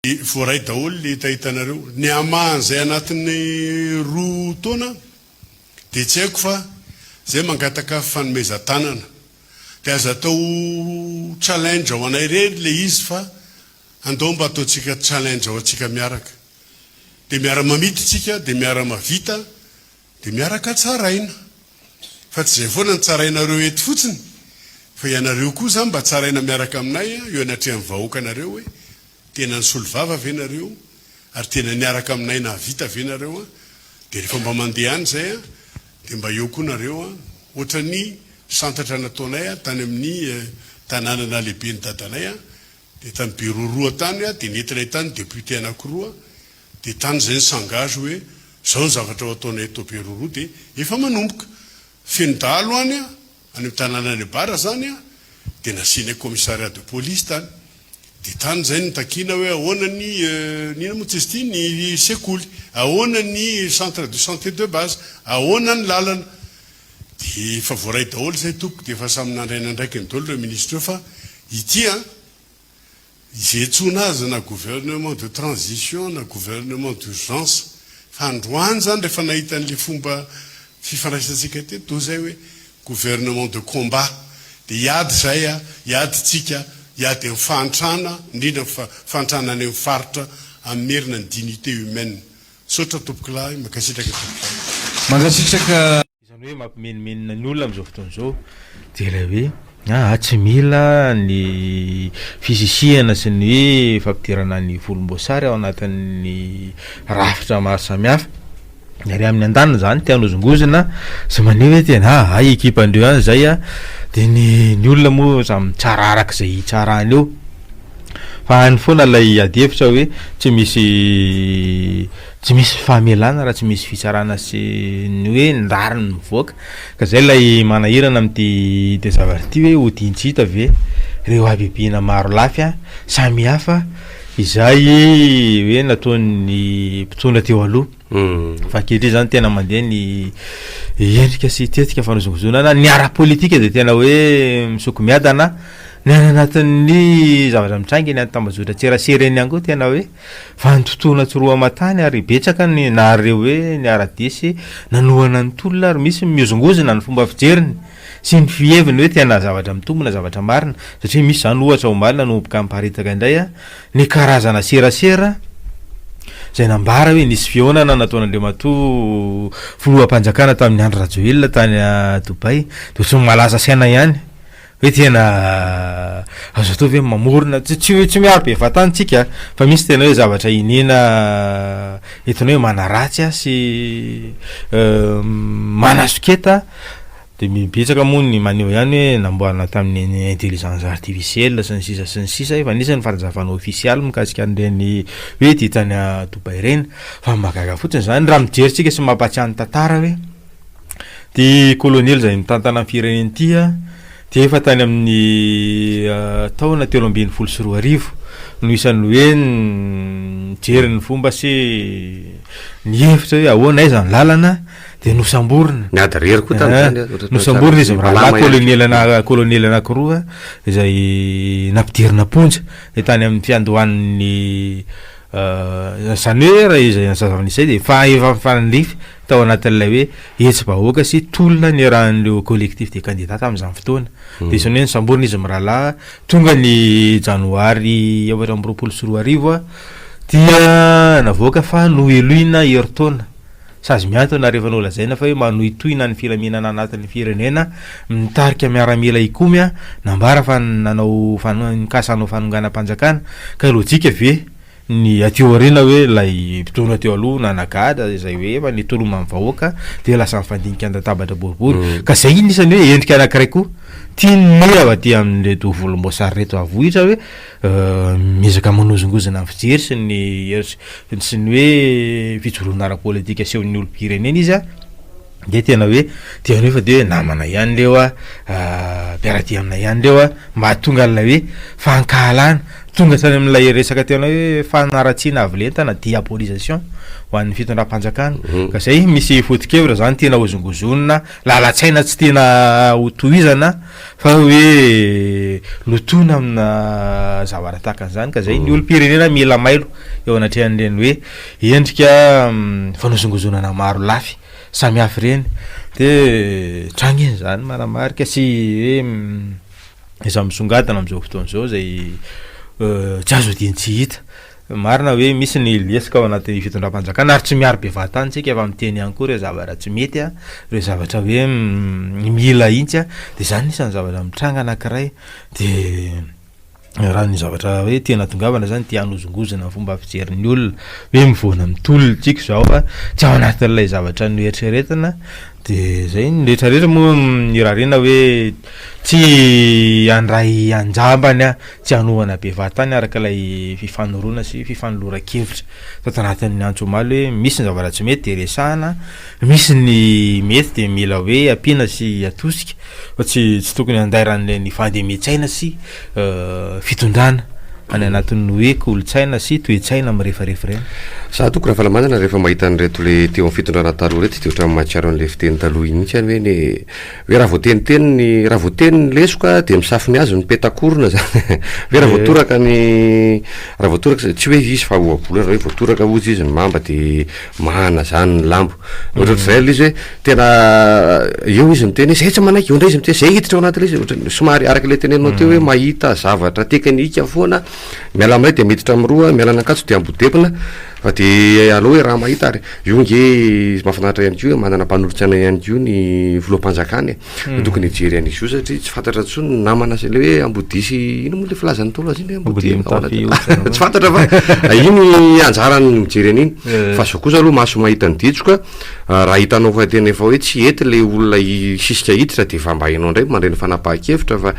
Voaray daholo le hetahetanareo. Ny hamaha an'izay anatin'ny roa taona dia tsy haiko fa zay mangataka fanomezan-tanana. Dia aza atao challenge ho anay irery le izy fa andao mba ataontsika challenge ho antsika miaraka. Dia miara-mamita isika, dia miara-mavita, dia miaraka tsaraina. Fa tsy izay foana no tsarainareo eto fotsiny fa ianareo koa izany mba tsaraina miaraka aminay eo anatrehan'ny vahoakanareo hoe tena nisolo vava ve nareo ary tena niaraka aminay nahavita ve nareo an, dia rehefa mba mandeha any izay an dia mba eo koa nareo an, ohatran'ny santatra nataonay an tany amin'ny tanàna nahalehibe ny dadanay an, dia tany Beroroha tany an, dia nentinay tany député anankiroa Dia tany izay ny s'engage hoe izao ny zavatra ho ataonay eto Beroroha dia efa manomboka. Feno dahalo any an, any amin'ny tanànan'i Bara izany an, dia nasianay commissariat de police tany. Dia tany izay no nitakiana hoe ahoana ny, inona moa izy ity, ny sekoly, ahoana ny centre de santé de base, ahoana ny lalana. Dia efa voaray daholo izay tompoko, dia efa samy nandray ny andraikiny daholo ireo ministres ireo fa ity an, Izay antsoina azy na gouvernement de transition na gouvernement d'urgence. Fa androany izany rehefa nahita an'ilay fomba fifandraisantsika teto dia izay hoe gouvernement de combat. Dia hiady izay a, hiady tsika, hiady amin'ny fahantrana, indrindra ny fahantrana any amin'ny faritra, hamerina ny dignité humaine. Misaotra tompokolahy, mankasitraka tompokolahy. Mankasitraka. Izany hoe mampimenomenona ny olona amin'izao fotoana izao dia ilay hoe aa tsy mila ny fisisihana sy ny hoe fampidirana ny volomboasary ao anatin'ny rafitra maro samihafa. Ny ary amin'ny andaniny izany te hanozongozona sy maneho hoe tena hay ekipandreo ihany izay a, dia ny ny olona moa samy mitsara araka izay hitsarany eo. Fa any foana ilay adihevitra hoe tsy misy Tsy misy famelana raha tsy misy fitsarana sy ny hoe ny rariny mivoaka. Ka zay ilay manahirana amin'ity ity zavatra ity hoe hodian-tsy hita ve ireo habibiana maro lafy samihafa izay hoe nataon'ny mpitondra teo aloha. Fa ankehitriny zany tena mandeha ny endrika sy tetika fanozongozonana. Ny ara-politika dia tena hoe misoko miadana. Ny any anatin'ny zavatra mitranga eny amin'ny tambajotran-tserasera eny ihany koa tena hoe Vanim-potoana tsy roa aman-tany ary betsaka ny nahare hoe niara-dia sy nanohana ny tolona ary misy ny mihozongozona ny fomba fijeriny sy ny fiheviny hoe tena zavatra mitombina, zavatra marina satria misy izany ohatra omaly nanomboka niparitaka indray ny karazana serasera izay nambara hoe nisy fihaonana nataon'Andriamatoa filoham-panjakana tamin'i Andry Rajoelina tany Dubaï dia ohatran'ny malaza saina ihany Hoe tena azo atao ve ny mamorona, tsy tsy tsy miaro be fahatany tsika fa misy tena hoe zavatra iniana entina hoe manaratsy sy manasoketa de betsaka moa ny maneho ihany hoe namboarina tamin'ny intelligence artificielle sy ny sisa sy ny sisa, efa nisy ny fanazavana ofisialy mikasika an'ireny hoe dia tany Dubaï ireny fa ny mahagaga fotsiny zany raha mijery tsika sy mampatsiahy ny tantara hoe Ity kolonely izay mitantana ny firenena ity dia efa tany amin'ny taona 2013 no isan'ny hoe nijery ny fomba sy nihevitra hoe ahoana aiza ny lalana dia nosamborina. Niady irery koa tamin'izany eh, ohatra Nosamborina izy mirahalahy kolonely ana- kolonely anankiroa izay nampidirina am-ponja dia tany amin'ny fiandohan'ny Izany hoe raha izay zava-nisy izay dia efa efa mifanandrify tao anatin'ilay hoe hetsi-bahoaka sy tolona niarahan'ireo collectif des candidats tamin'izany fotoana. Dia izany hoe nosamborina izy mirahalahy, tonga ny janoary 2024 dia navoaka fa nohelohina herintaona. Sazy mihantona rehefa nolazaina fa hoe manohitohina ny filaminana anatin'ny firenena, mitarika miaramila hikomy, nambara fa nanao nikasa hanao fanonganam-panjakana, ka lojika ve ny aty aoriana hoe ilay mpitondra teo aloha nanagadra izay hoe efa nitoloman'ny vahoaka dia lasa nifandinika an-databatra boribory, ka izay anisany hoe endrika anankiray koa tian'ny avy aty amin'ireto volomboasary ireto avohitra hoe Miezaka manozongozona ny fijery sy ny sy ny hoe fijoroana ara-politika asehon'ny olom-pirenena izy an, dia tena hoe dia nefa dia hoe namana ihany ireo an, mpiara-dia aminay ihany ireo an, mba hahatonga an'ilay hoe fankahalana. Tonga hatrany amin'ilay resaka tena hoe fanaratsiana avo lenta na diabolisation ho an'ny fitondram-panjakana. Ka izay misy foto-kevitra izany tiana hozongozonina, lalan-tsaina tsy tiana hotohizana fa hoe lotoina amina zavatra tahaka an'izany. Ka izay ny olom-pirenena mila mailo eo anatrehan'ireny hoe endrika fanozongozonana maro lafy samihafa ireny. Dia tranga iny izany manamarika sy hoe. Izay misongadina amin'izao fotoana izao izay tsy azo odian-tsy hita. Marina hoe misy ny lesoka ao anatin'ny fitondram-panjakana ary tsy miaro be fahatany isika fa miteny ihany koa ireo zavatra tsy mety, ireo zavatra hoe mila ahitsy dia izany anisan'ny zavatra mitranga anankiray dia Raha ny zavatra hoe tiana hatongavana zany dia hanozongozona ny fomba fijerin'ny olona hoe mivoana amin'ny tolona tsika izao fa tsy ao anatin'ilay zavatra noeritreretina de zay ny rehetra rehetra moa irariana hoe tsy handray anjambany a, tsy hanohana be fahatany araka ilay fifanoroana sy fifanoloran-kevitra tato anatin'ny antso omaly hoe misy ny zavatra tsy mety de resahana, misy ny mety de mila hoe ampiana sy atosika. Fa tsy tsy tokony handairan'ilay fandemen-tsaina sy fitondrana any anatin'ny hoe kolontsaina sy toe-tsaina mirefarefa ireny. Za toko Ravalomanana rehefa mahita an'ireto le teo amin'ny fitondrana taloha ireto dia ohatran'ny mahatsiaro an'le fiteny taloha iny mihitsy any hoe ny hoe raha vao teniteny ny raha vao teny ny lesoka dia misafo ny hazo ny petakorona zany hoe raha vao toraka ny raha vao toraka tsy hoe izy fa ohabolana hoe vao toraka hozy izy ny mamba dia Mahana zany ny lambo. Ohatrohatr'izay ilay izy hoe tena eo izy miteny hoe zay tsy manaiky, eo indray izy miteny zay hiditra ao anatin'ilay izy, ohatran'ny somary araka ilay teneninao teo hoe mahita zavatra teknika foana, miala amin'iray dia miditra amin'ny roa, miala an'Ankatso dia Ambodepona, fa dia aleo hoe raha mahita ary io ange mahafinaritra ihany koa hoe manana mpanolotsaina ihany koa ny filoham-panjakana e. Tokony hijery an'izy io satria tsy fantatra intsony ny namana sy ilay hoe ambodia sy ino moa ilay filazan'ny Ntaolo azy iny hoe ambodia Ambodia mitafy hoditra. Tsy fantatra fa iny anjarany ny mijery an'iny. Fa zao kosa aloha maso mahita ny ditsoka, raha hitanao fa tena efa hoe tsy hety ilay olona hisisika hiditra dia efa mba ianao indray mandray ny fanapahan-kevitra fa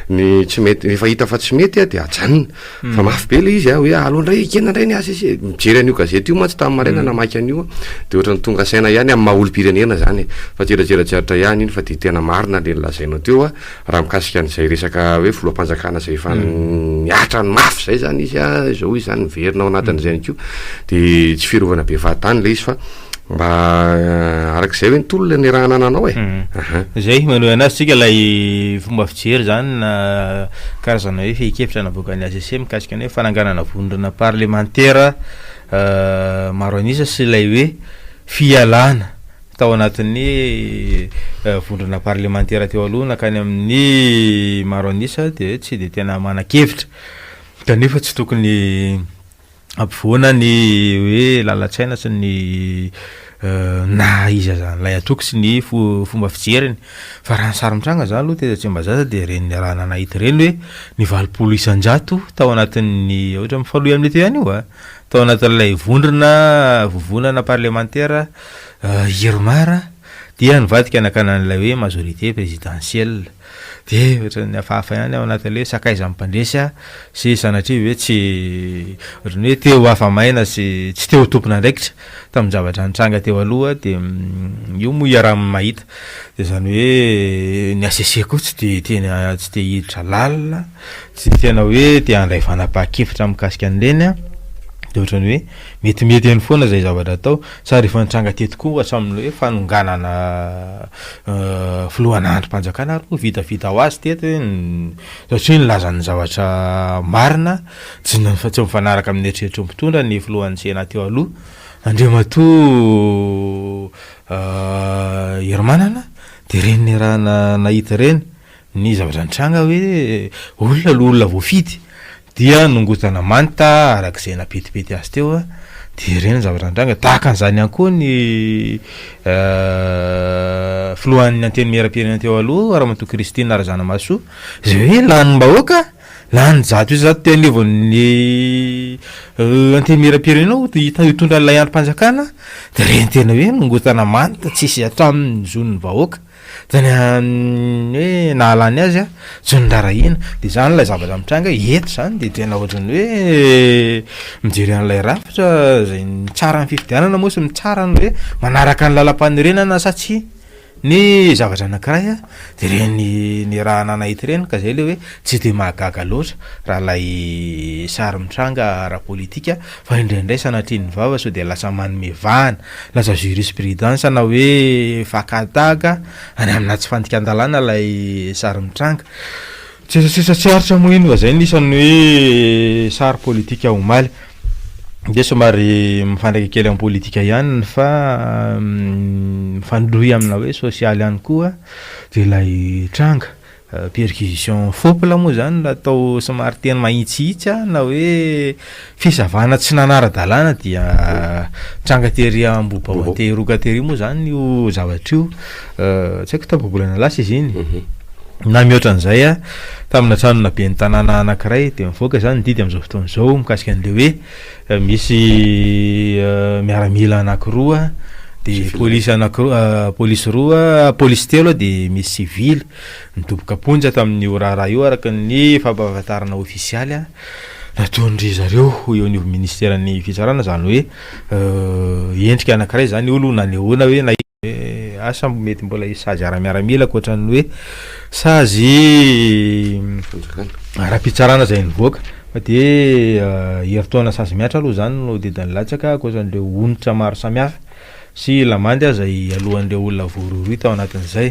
ny tsy mety, efa hita fa tsy mety dia ajanona. Fa mafy be ilay izy a, hoe aleo indray ekena indray ny HCC. Mijery an'io gazety io mantsy tamin'ny maraina namaky an'io aho, dia ohatran'ny tonga saina ihany amin'ny maha olom-pirenena izany e. Fa tseratsera tsy aritra ihany iny fa dia tena marina ilay nolazainao teo a, raha mikasika an'izay resaka hoe filoham-panjakana izay efa nihatra ny mafy izay izany izy a, izao izy izany miverina ao anatin'izay ihany koa, dia tsy fiarovana be fahatany ilay izy fa Mba araka izay hoe ny tolona niarahana nanao e. Aha. Zay, manohy anazy tsika ilay fomba fijery zany na karazana hoe fehin-kevitra navoakan'ny HCC mikasika ny hoe fananganana vondrona parlemantera maro an'isa sy ilay hoe fialana tao anatin'ny vondrona parlemantera teo aloha nankany amin'ny maro an'isa dia tsy dia tena manan-kevitra kanefa tsy tokony Ampovoana ny hoe lalan-tsaina sy ny naha izy azy an'ilay antoko sy ny fomba fijeriny. Fa raha ny sary mitranga zany aloha teto Tsimbazaza dia ireny niarahana nahita ireny hoe ny 80% tao anatin'ny ohatra mifanohy amin'ilay teo ihany io a, tao anatin'ilay vondrona vovonana parlemantera Irmar dia nivadika nakana an'ilay hoe majorité présidentielle. Dia ohatran'ny hafahafa ihany ao anatin'ilay hoe sakaizan'ny mpandresy aho sy sanatria ve tsy ohatran'ny hoe te ho afa-maina sy tsy te ho tompon'andraikitra tamin'ny zavatra nitranga teo aloha dia io moa iaraha-mahita. Dia izany hoe ny HCC koa tsy dia tena tsy te hiditra lalina, tsy dia tena hoe te handray fanapahan-kevitra mikasika an'ireny an, dia ohatran'ny hoe Metimety eny foana izay zavatra atao, sary efa nitranga teto koa hatramin'ny hoe fanonganana filohana andrim-panjakana ary moa vitavita ho azy teto hoe satria nilaza ny zavatra marina tsy tsy mifanaraka amin'ny eritreritry ny mpitondra ny filohan'ny Sénat teo aloha Andriamatoa Herimanana dia ireny niarahana nahita ireny Ny zavatra nitranga hoe olona loholona voafidy dia nongotana manta araka izay nampetipety azy teo dia ireny ny zavatra nitranga. Tahaka an'izany ihany koa ny filohan'ny antenimierampirenena teo aloha Ramatoa Christine Razanamahasoa izay hoe lanim-bahoaka, lany 100% teo anivon'ny antenimierampirenena hitondra an'ilay andrim-panjakana dia ireny tena hoe nongotana manta tsisy hatramin'ny zon'ny vahoaka. Dia ny hoe nahalany azy an, tsy noraharahiana. Dia izany ilay zavatra mitranga hoe eto izany dia tena ohatran'ny hoe mijery an'ilay rafitra izay mitsara ny fifidianana moa sy mitsara ny hoe manaraka ny lalampanorenana sa tsia. Ny zavatra anankiray dia ireny niarahana nahita ireny ka izay ilay hoe tsy dia mahagaga loatra raha ilay sary mitranga ara-politika fa indraindray sanatria ny vava sao dia lasa manome vahana, lasa jurisprudence na hoe fakan-tahaka any amina tsy fandikan-dalàna ilay sary mitranga. Tsetsatsetsa tsy aritra moa iny fa izay no isan'ny hoe sary politika omaly. Dia somary mifandraika kely amin'ny politika ihany fa mifandrohy amina hoe sosialy ihany koa dia ilay tranga perquisition fôpla moa izany raha atao somary teny mahitsihitsy na hoe fisavana tsy nanara-dalàna dia tranga tery Ambohibao Antehiroka tery moa izany io zavatra io. Tsy haiko tapa-bolana lasa izy iny na mihoatra an'izay a, tamina tranona ben'ny tanàna anankiray dia mivoaka izany ny didy amin'izao fotoana izao mikasika an'ilay hoe misy miaramila anankiroa dia polisy anankiroa polisy roa polisy telo dia misy sivily nidoboka am-ponja tamin'io raharaha io araka ny fampahafantarana ofisialy a nataon-dry zareo eo anivon'ny ministeran'ny fitsarana izany hoe endrika anankiray izany io aloha nanehoana hoe na Asa mety mbola hisy sazy ara-miaramila ankoatran'ny hoe sazy ara-pitsarana izay nivoaka fa dia herintaona sazy mihatra aloha izany no didy nilatsaka ankoatran'ireo onitra maro samihafa sy lamandy aza alohan'ireo olona voarohirohy tao anatin'izay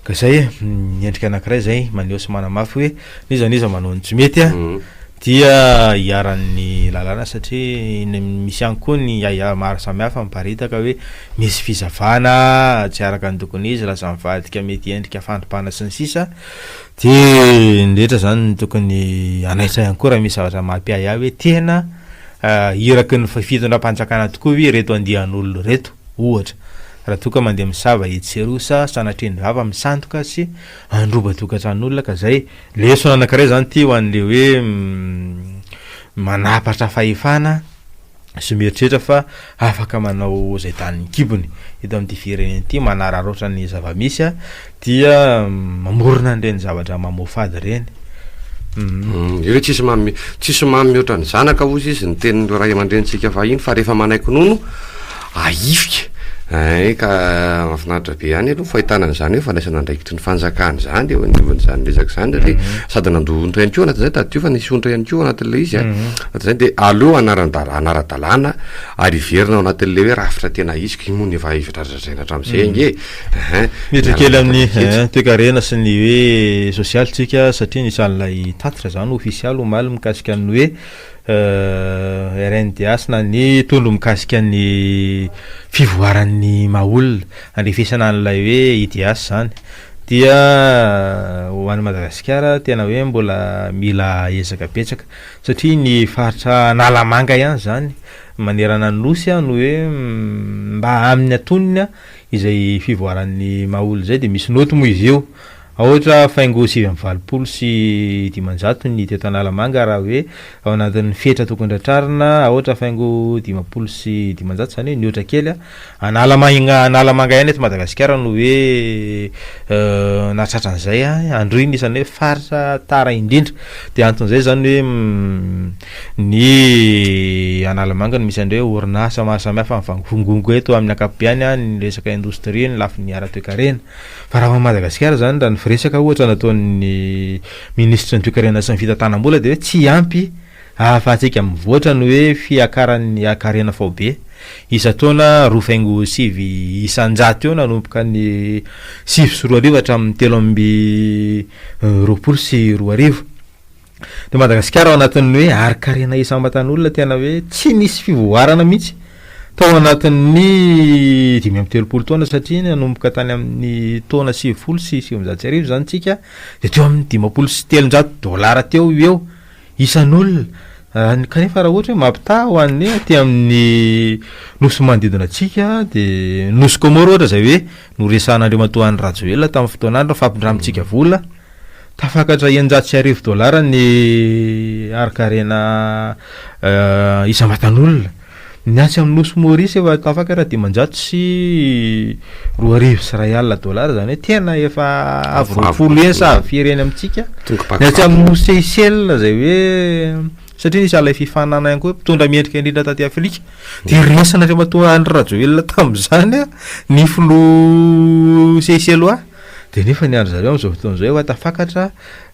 ka izay e, ny endrika anankiray izay maneho sy manamafy hoe n'iza n'iza manao ny tsy mety a dia iharan'ny lalàna satria misy ihany koa ny ahiahy maro samihafa miparitaka hoe misy fisavana tsy araka ny tokony izy, lasa mivadika mety endrika fandripahana sy ny sisa dia ny rehetra izany no tokony hanaitra ihany koa raha misy zavatra mampiahiahy hoe tena iraky ny fitondram-panjakana tokoa ve ireto andian'olona ireto ohatra raha toa ka mandeha misava etsy sy eroa sa sanatria ny vava misandoka sy handroba tokantranon'olona ka zay Lesona anankiray izany ity ho an'ilay hoe manapatra fahefana sy mieritreritra fa afaka manao izay danin'ny kibony eto amin'ity firenena ity, manararaotra ny zava-misy dia mamorona an'ireny zavatra mamoafady ireny. Io hoe tsisy mamy, tsisy mamy mihoatra ny zanaka hozy izy ny tenin'ireo ray aman-drenintsika fahiny fa rehefa manaiky nono ahifika eh, ka mahafinaritra be ihany aloha fahitana an'izany hoe fandraisana andraikitry ny fanjakana izany eo anivon'izany resaka izany satria mhm. sady nandoa onitra ihany koa anatin'izay tadidio fa nisy onitra ihany koa anatin'ilay izy a mhm. anatin'izay dia aleo anaran-dala anara-dalàna ary hiverina ao anatin'ilay hoe rafitra tena izy ka iny moa no efa efa dradradraina hatramin'izay mhm. ange eh, Miditra kely amin'ny eh, toekarena sy ny hoe sosialy tsika satria nisan'ilay tatitra izany ofisialy omaly mikasika ny hoe RNDH na ny tondro mikasika ny fivoaran'ny maha olona, andrefesana an'ilay hoe IDH izany dia ho an'i Madagasikara tena hoe mbola mila ezaka betsaka satria ny faritra Analamanga ihany izany manerana ny Nosy no hoe mba amin'ny antonony izay fivoaran'ny maha olona izay dia misy naoty moa izy io. Aotra faingo 589 ny teto Analamanga raha hoe ao anatin'ny fetra tokony tratrarina, aotra faingo 550 izany hoe nihoatra kely. Analamanga Analamanga ihany eto Madagasikara no hoe nahatratra an'izay, Androy no isan'ny hoe faritra tara indrindra. Dia anton'izay izany hoe ny Analamanga no misy an'ireo orinasa maro samihafa mivangongo eto amin'ny ankapobeny, ny resaka indostria, ny lafiny ara-toekarena. Fa raha ao Madagasikara izany raha ny firesaka ohatra nataon'ny minisitry ny toekarena sy ny fitantanam-bola dia hoe tsy ampy ahafahantsika mivoatra ny hoe fiakaran'ny hakarena faobe isan-taona 2.9% eo nanomboka ny 2009 hatramin'ny 2023. Dia Madagasikara ao anatin'ny hoe harin-karena isam-batan'olona tena hoe tsy nisy fivoarana mihitsy tao anatin'ny 35 taona satria nanomboka tany amin'ny taona 1990 izany tsika dia teo amin'ny 350 dolara teo ho eo isan'olona. Kanefa raha ohatra hoe mampitaha ho an'ny aty amin'ny nosy manodidina antsika dia nosy Comores ohatra izay hoe noresahan'Andriamatoa Andry Rajoelina tamin'ny fotoan'andro fampindramintsika vola. Tafakatra 1600 dolara ny harin-karena isam-batan'olona. Ny atsy amin'ny nosy Maurice efa tafakatra 2105 dolara, izany hoe tena efa avo 20 heny sa avo firy heny amintsika. Ny atsy amin'ny nosy Seychelles izay hoe. satria nisy an'ilay fifaninanana ihany koa hoe mpitondra mendrika indrindra taty Afrika dia resin'Andriamatoa Andry Rajoelina tamin'izany ny filoha Seychellois dia nefa ny an-dry zareo amin'izao fotoana izao efa tafakatra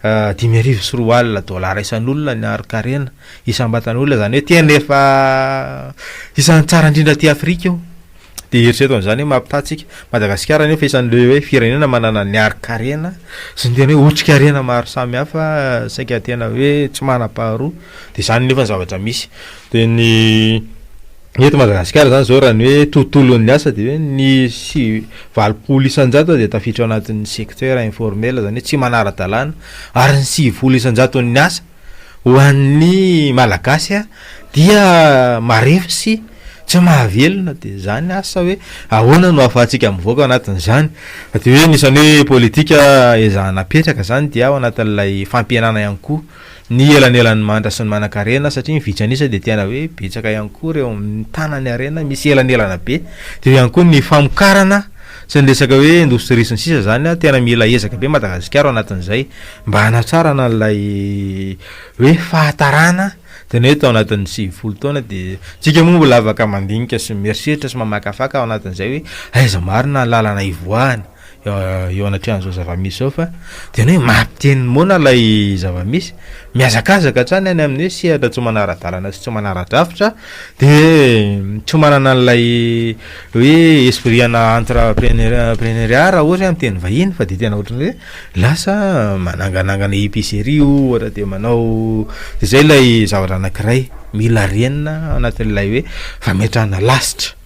2005 dolara isan'olona ny harin-karena isam-batan'olona izany hoe tena efa isan'ny tsara indrindra aty Afrika io. Dia eritrereto an'izany hoe mampitaha antsika. Madagasikara anefa isan'ireo hoe firenena manana ny harin-karena sy ny tena hoe otrikarena maro samihafa saika tena hoe tsy manam-paharoa. Dia izany nefa ny zavatra misy. Dia ny eto Madagasikara izany izao raha ny hoe tontolon'ny asa dia hoe ny si- 80% dia tafiditra ao anatin'ny secteur informel izany hoe tsy manara-dalàna ary ny 90%n'ny asa ho an'ny Malagasy dia marefo sy tsy mahavelona dia izany asa hoe ahoana no ahafahantsika mivoaka ao anatin'izany? Fa dia hoe anisan'ny hoe politika ezahana apetraka izany dia ao anatin'ilay fampihenana ihany koa ny elanelan'ny mahantra sy ny manankarena satria ny vitsy an'isa dia tena hoe betsaka ihany koa ireo mitana ny harena misy elanelana be dia eo ihany koa ny famokarana sy ny resaka hoe indostria sy ny sisa izany tena mila ezaka be Madagasikara ao anatin'izay mba hanatrarana an'ilay hoe fahatarana tena hoe tao anatin'ny 90 taona dia tsika moa mbola afaka mandinika sy mieritreritra sy mamakafaka ao anatin'izay hoe aiza marina ny lalana hivoahana eo anatrehan'izao zava-misy izao fa tena hoe mampiteny moana ilay zava-misy mihazakazaka hatrany any amin'ny hoe sehatra tsy manara-dalana sy tsy manara-drafitra dia tsy manana an'ilay hoe esprit ana entrepreneuriat raha ohatra hoe amin'ny teny vahiny fa dia tena ohatran'ny hoe Lasa mananganangana épicerie ohatra dia manao dia zay ilay zavatra anankiray mila renina anatin'ilay hoe fametrahana lasitra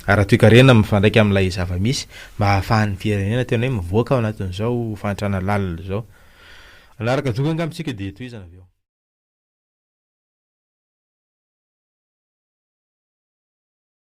ara-toekarena mifandraika amin'ilay zava-misy mba ahafahan'ny firenena tena hoe mivoaka ao anatin'izao fahantrana lalina izao. Hanaraka doka angamba isika dia tohizana avy eo.